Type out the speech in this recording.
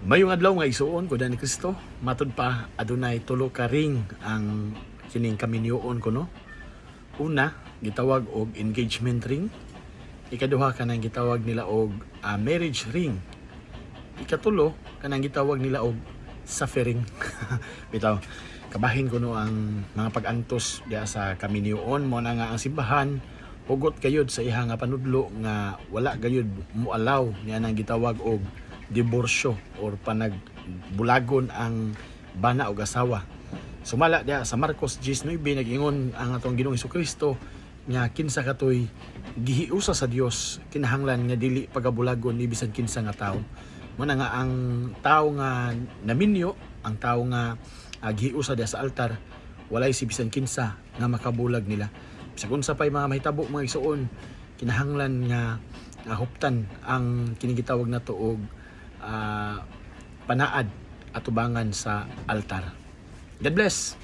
Mayong adlaw, mga igsuon ko ni Kristo, matud pa adunay tulo ka ring ang kining kaminyoon ko, no. Una, gitawag og engagement ring. Ikaduha, kanang gitawag nila og marriage ring. Ikatulo, kanang gitawag nila og suffering. Bitaw, kabahin kuno ang mga pag-antos diya sa kaminyoon. Mo na nga ang simbahan hugot gayud sa iha nga panudlo nga wala gayud mualaw niya nang gitawag og diborsyo or panagbulagon ang bana og asawa. Sumala diya sa Marcos 10:9, nag-ingon ang atong Ginoong Kristo nga kinsa katoy gihiusa sa Dios, kinahanglan nga dili pagabulagon ni bisan kinsa nga tawo. Mo na nga ang tawo nga naminyo, ang tawo nga gihiusa diya sa altar, walay si bisan kinsa nga makabulag nila. Bisag unsa pay mga mahitabo, mga igsuon, kinahanglan nga huptan ang kining gitawag nato og panaad atubangan sa altar. God bless.